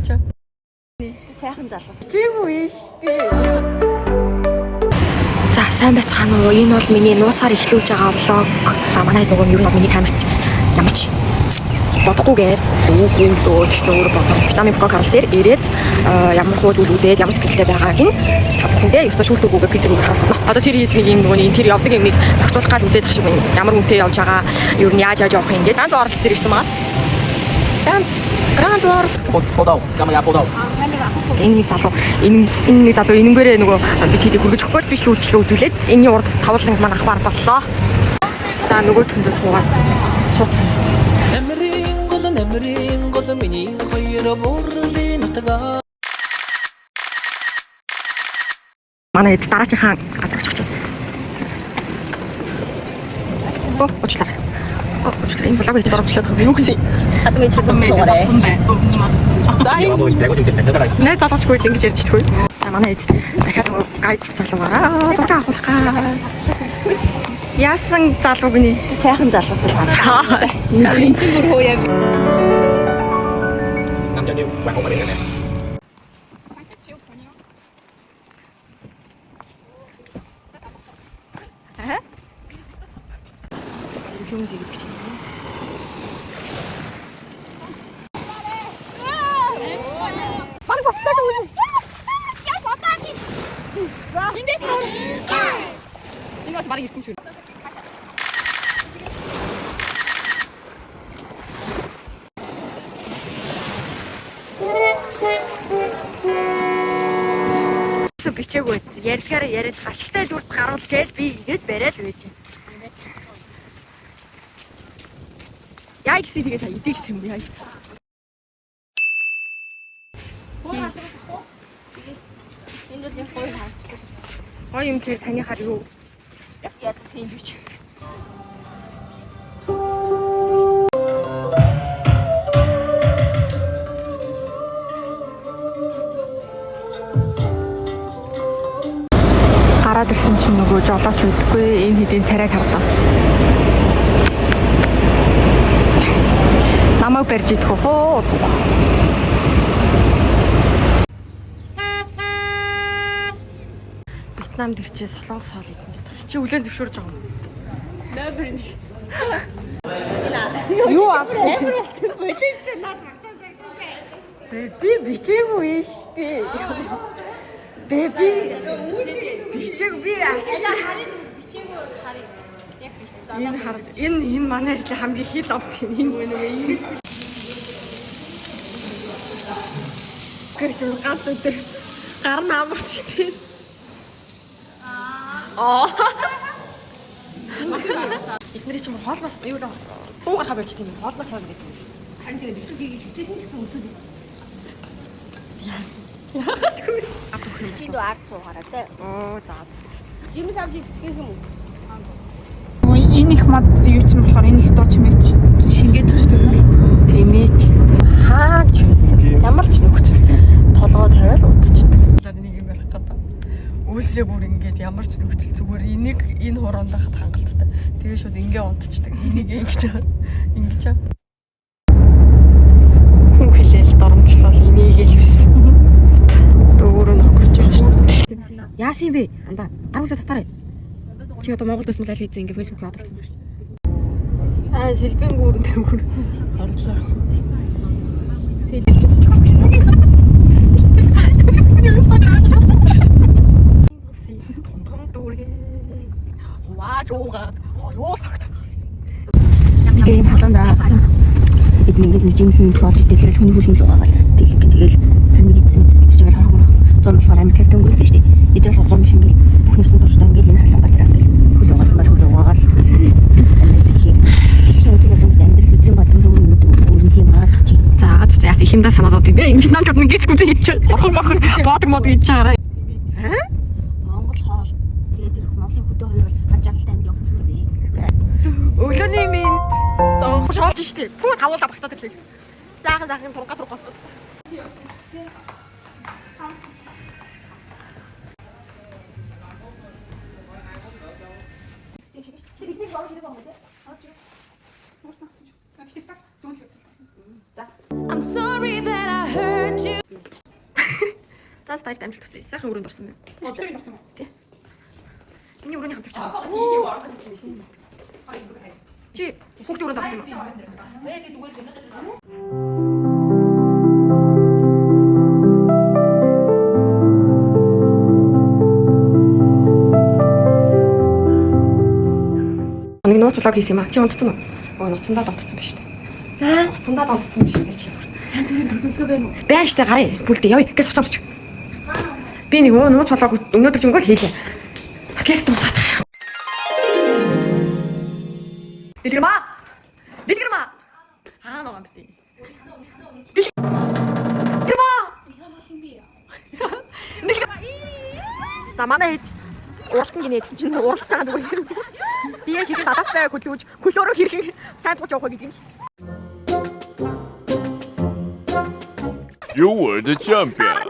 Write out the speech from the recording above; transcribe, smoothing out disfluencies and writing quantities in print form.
бичээ. Сайхан залуу. Чигүй штэ. За сайн байцгаана уу? Энэ бол миний нууцаар эхлүүлж байгаа влог. А манай нөгөө нь ер нь бол миний камерт ямар ч бодохгүйгээр үгүй лөө гэсэн өөр бодоо. Витамин Б карал дээр ирээд ямар хуу зүйл үзээд ямар сэтгэлтэй байгааг нь та бүхэндээ ёстой шүүлтүүгүйгээр фильтрүүгээр харуулсан. Одоо тэр хэд нэг юм нөгөө нэг тэр явдаг юмыг зохицуулах гал үзээд тах шиг байна. Ямар үнэтэй явж байгаа, ер нь яаж яаж явах юм гээд Grand World дээр ирсэн байгаа. Grand World 拖到，加油拖到。 Энэ нэг залуу энэ нэг залуу энэнгээрээ нөгөө бид хэдийг хүргэж өгөх биш үйлчлэг үзүүлээд энэний урд тавланг маань авахар боллоо. За нөгөө төндөө суугаад суудсан суудсан. Нэмрийн гол нэмрийн гол миний хоёр бурлын нутгаа. Манай хэд дараачихаа гадар очих чинь. Оо уучлаарай. Оо уучлаарай. Энэ блог хийж дурмжлаад байгаа юм юу гэсэн. Хадмын чи суугаарай. Найз залуучгүй л ингэж ярьж чадгүй. За манай хэд дахиад нөгөө гайд залуу байгаа. Зураг авах гаа. Яасан залуу гинэ? Сайхан залуу. Энэ чинь бүр хөө яа. 啱有啲喂，我問你嘅。 Хэмзийг бичнэ. Энэ бас бараг ирэхгүй шүү. Бичээгүй ярьдгаараа яриад ашигтай дүрс гаруул гээл би ингээд барайл байж байна. Яа гэсэн тэгээ сая идэх гэсэн юм яа. Энд бол юм гоё харагдахгүй. Гоё юм гэхээр таныхаар юу? Яа сэндвич. Гараад ирсэн чинь нөгөө жолооч үдгүй энэ хэдийн царайг хардаа. Намайг барьж идэх үү хоо? Вьетнамд ирчээ солонгос хоол идэх гэдэг. Чи үлэн зөвшөөрж байгаа юм уу? Юу аа? Амар болсон болон штэ наад магтаа барьсан. Би бичээгүй штэ. Бэ би бичээгүй би ашиг Харин бичээгүй харин. Яг бичсэн. Энэ хар энэ энэ манай ажлын хамгийн хил овт юм. Энэ нөгөө ингэ. Гэрч ганц өдөр гар нь амарч тий. Аа. Эднэрийн чинь хоолноос юу л дуу гарахаа болж тийм хоолноос хоол гэдэг юм. Харин тэгээ бичлэг хийгээд хичээсэн ч гэсэн өсөд. Яагаад хүү? Чи дүү ард суугаарай заа. Оо за. Жимс авч идэх юм уу? Энэ их мод юу ч юм болохоор энэ их дуу чимээ шингээж байгаа шүү дээ. Тийм ээ. Хаач байсан. Ямар ч нөхцөл толгой тавиал удчихдаг. Нэг юм ярих гэдэг. Үйлсээ бүр ингээд ямар ч нөхцөл зүгээр энийг энэ хуруунд хахад хангалттай. Тэгээ шууд ингээ унтчихдаг. Энийг ингэж байгаа. Ингэж байгаа. Хүн хэлээл доромжлол инээгээл биш. Одоо өөрөө нөхөрч байгаа шүү дээ. Яасан юм бэ? Андаа гар хүлээ татаарай. Чи одоо Монголд байсан бол аль хэзээ ингээ фэйсбүүкээ одолцсон байна шүү. Аа, сэлбэн гүрэн тэмгүр. Харлаа. Тундан дүүргээ. Хувааж уугаад хоёул сагт. Тэгээ юм халуун да. Бид нэг нэг жимс мимс болж идэл хүний хөл мөл угаагаал тэгэл ингэ тэгэл 21 эзэн эзэн мэдчихэж байгаа хорог зам болохоор амир капитан гүйлээ шүү дээ. Эдгээр бол зам биш ингээл бүх насан туршдаа ингээл энэ халуун газар ингээл хөл угаасан бол хөл угаагаал амьдрал тэгэхээр дэлхийн өндөг болон бид амьдрал өдрийн бадам зөв өндөг өөр нь хийм хаагдах чинь. За за яас их юмдаа санаа зовд юм бэ? Вьетнамчууд нэг гэц гүзээ хийж орхон морхон боодог мод хийж байгаарай. Монгол хоол тэгээд тэр Монголын хөдөө хоёр бол хад жаргалтай амьд явах шүү дээ. Өглөөний минь зовх шоолж штэ. Пүү тавуулаа багтаад ирлээ. Заахан заахан турга турга болтод. I'm sorry that I hurt you. Салт ажилд амжилт хүсье. Сайхан өрөөнд орсон байна. Тий. Миний өрөөний хамтрагч. Чи хүүхдийн өрөөнд орсон юм уу? Нэг нууц vlog хийсэн юм аа. Чи унтсан уу? Оо нууцсандаа л унтсан байж тээ. Аа, нууцсандаа л унтсан байж тээ чи бүр. Янз бүрийн төлөвлөгөө байна уу? Байна штэ гарыг. Бүлдээ явъя. Гэс буцаа буцчих. Би нэг нууц vlog өнөөдөр жингөө л хийлээ. Гэс дуусаад. Дэлгэрмаа. Дэлгэрмаа. Аа ногоон битээ. Дэлгэрмаа. Дэлгэрмаа. За манай хэд уралтан гинэ гэсэн чинь уралдаж байгаа зүгээр юм. Би яг хэрхэн далаацтай хөлөөж хөлөөрөө хэрхэн сайн тууж явах вэ гэдэг юм. You were the champion.